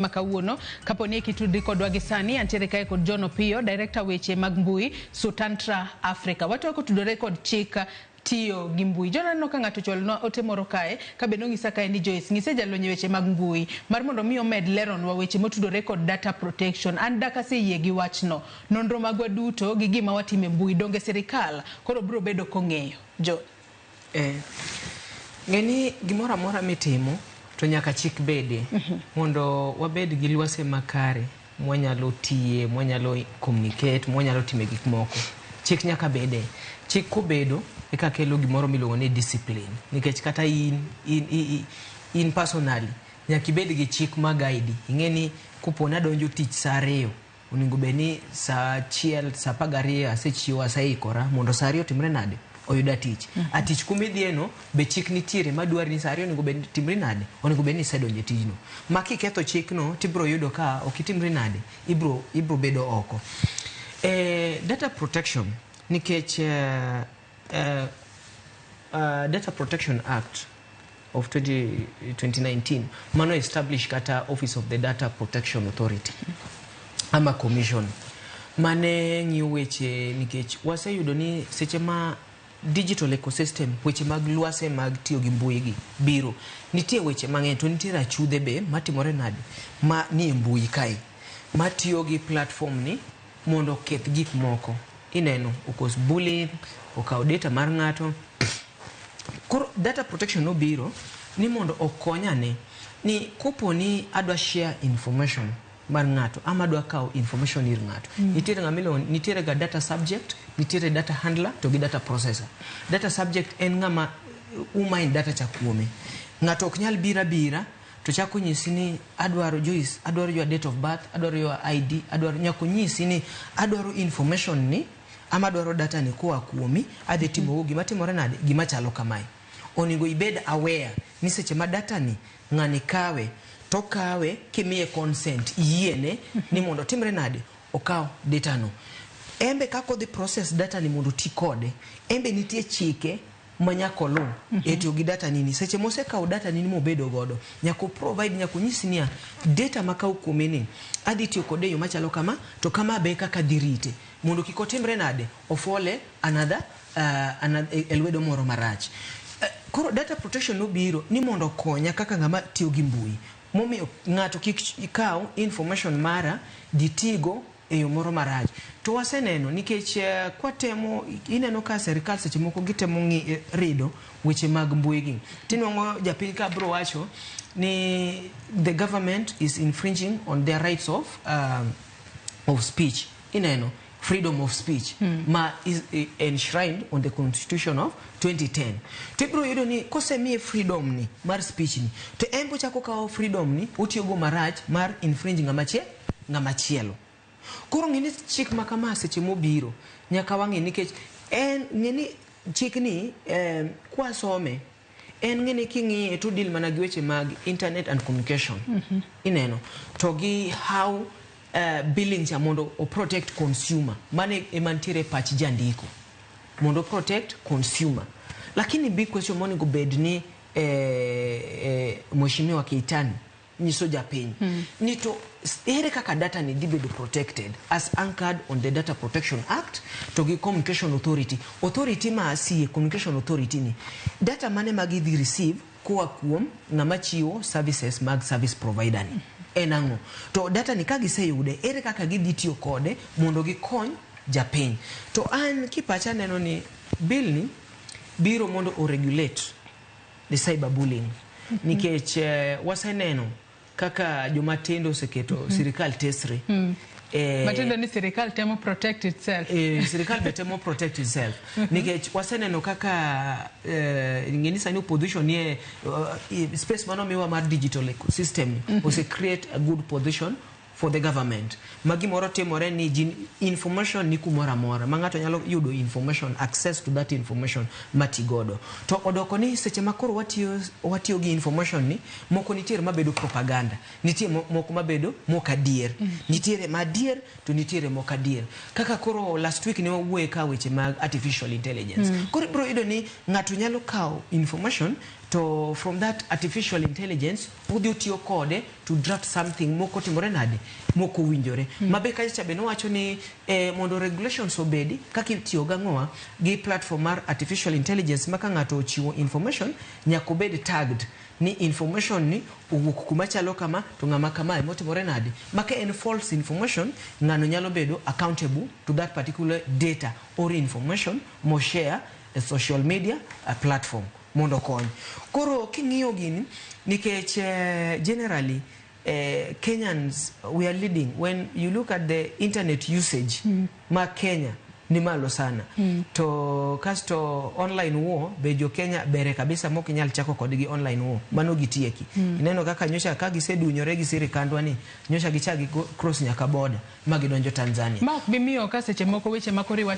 Ma kawuono kapo ni kitudri kodwa gi sani, antiere kae kod John Opiyo, director weche mag mbui, Sutantra Africa. Watwako tudore kod chik tiyo gi mbui. John, aneno ka ng'ato ochwalonwa ote moro kae, ka bende onyisa kae ni Joyce, ng'ise jalony e weche mag mbui mar mondo mi omed leronwa weche motudore kod data protection. An dak aseyie gi wachno. Nonro magwa duto gi gima watimo e mbui donge sirikal koro biro bedo kong'eyo. John. Ng'e ni gimoro amora mitimo to nyaka chik bede mondo wabed gi lwase makare mwanyalo tiye, mwanyalo communicate, mwanyalo time gik moko. Chik nyaka bede. Chik kobedo eka kelo gimoro miluongo ni discipline. Nikech kata in personally nyaka ibed gi chik ma guide. Ing'e ni kopo ni adonjo tich saa 2, onego bed ni saa 1, saa 12 asechiewo, aseikora mondo saa 2 otimre nade? Oyuda tich. A tich kumidhiye no be chik nitiere madwari ni saa 2 onego bed timri nade? Onego bed ni isedonjo e tijno. Ma kiketho chikno tibiro yudo ka ok itimri nade? Ibro bedo oko. Data protection nikech Data Protection Act of 2019 mano establish kata Office of the Data Protection Authority ama commission mane ng'iyo weche, nikech waseyudo ni seche ma digital ecosystem, weche mag lwase mag tiyo gi mbui gi biro, nitie weche mang'eny to nitie achudhe be matimore nade ma nie mbui kae matiyo gi platform ni mondo oketh gik moko. Ineno okos bullying, okaw data mar ng'ato. Koro data protection nobiro ni mondo okonyane ni kopo ni adwa share information mar ng'ato ama adwa kawo information ir ng'ato. Nitiere ng'ama iluongo, nitiere ga data subject, nitiere data handler to gi data processor. Data subject en ng'ama umine data cha kuome. Ng'ato ok nyal biro abira to chako nyisi ni adwaro Joyce, adwaro your date of birth, adwaro your ID, adwaro. Nyaka onyisi ni adwaro information ni ama adwaro data ni koa kuomi, adhi timo gima timore nade, gima chalo kamae. Onego ibed aware ni seche ma data ni ng'ani kawe to kawe kimiye consent, iyiene ni mondo otimre nade, okaw data no. Embe kaka odhi process data ni mondo oti kode, embe nitie chike ma nyaka oluw e tiyo gi data nini. Seche mosekawo data nini mobedo godo, nyaka provide, nyaka onyis niya, data makawo kuomi ni adhi tiyo kode e yo machalo kama to kama be kaka adhi rite mondo kik otimre nade, ofole another, another e lwedo moro marach. Koro data protection nobiro ni mondo okonya kaka ng'ama tiyo gi mbui, momiyo ng'ato kik kaw information mara dhi tigo e yo moro marach. To waseneno nikech kwatemo, ineno ka sirikal seche moko gitemo rido weche mag mbui gi, tinwang'o japiny ka bro wacho ni the government is infringing on their rights of speech. Ineno freedom of speech ma is enshrined on the constitution of 2010. To ibiro yudo ni kosemiye freedom ni mar speech ni, to en bochako kawo freedom ni otiyogo marach mar infringe ng'ama chielo. Koro ng'e ni chik ma kama seche mobiro nyaka wang'e, nikech en ng'e ni chik ni kwasome en ng'e ni king'iye to deal mana gi weche mag internet and communication. Ineno to gi how billing cha mondo o protect consumer, mano ema nitiere e pach jandiko mondo protect consumer. Lakini big question monego bed ni Mheshimiwa Keitany nyiso japiny ni to ere kaka data ni dhi bedo protected as anchored on the Data Protection Act to gi Communication Authority, authority ma sie Communication Authority ni data mane ma gidhi receive koa kuom ng'ama chiwo services mag service provider ni en ang'o, to data ni ka giseyude, ere kaka gidhi tiyo kode mondo gikony japiny. To an kipacha neno ni bill ni biro mondo o regulate the cyberbullying, nikech waseneno kaka joma tindo oseketo sirikal tesre. Matiende ni sirikal temo protect itself. Sirikal be temo protect itself nikech waseneno kaka ng'e ni sani opposition nie space manomiwa mar digital ecosystem ni ose create a good position for the government ma gimoro timore ni ji information ni kumoro amora ma ng'ato nyalo yudo information, access to that information matigodo. To odoko ni seche ma koro watiyo gi information ni moko nitiere mabedo propaganda, nitie moko mabedo mok adier, nitiere ma adier to nitiere mok adier. Kaka koro last week ne wawuoye ka weche mag artificial intelligence. Koro ibiro yudo ni ng'ato nyalo kawo information. To from that artificial intelligence odhi otiyo kode to draft something moko timore nade, moko owinjore. Mabe kacha cha be nowacho ni mondo regulations obedi kaka itiyo gang'owa gi platform mar artificial intelligence, ma ka ng'ato ochiwo information nyaka obed tagged ni information ni owuok kuma chalo kama to ng'ama kamae motimore nade, ma ka en false information, ng'ano nyalo bedo accountable to that particular data or information mo share e social media platform mondo okony. Koro king'iyo gini, nikech generally Kenyans, we are leading when you look at the internet usage ma Kenya ni malo sana. To kasto online war be jo Kenya bere kabisa, mok inyal chako kodgi online war, mano gitieki. Ineno kaka nyocha ka gisedunyore gi sirikandwa ni nyocha gichak gi cross nyaka border ma gidonjo Tanzania. Ma ok bi miyo ka seche moko weche ma koro iwacho.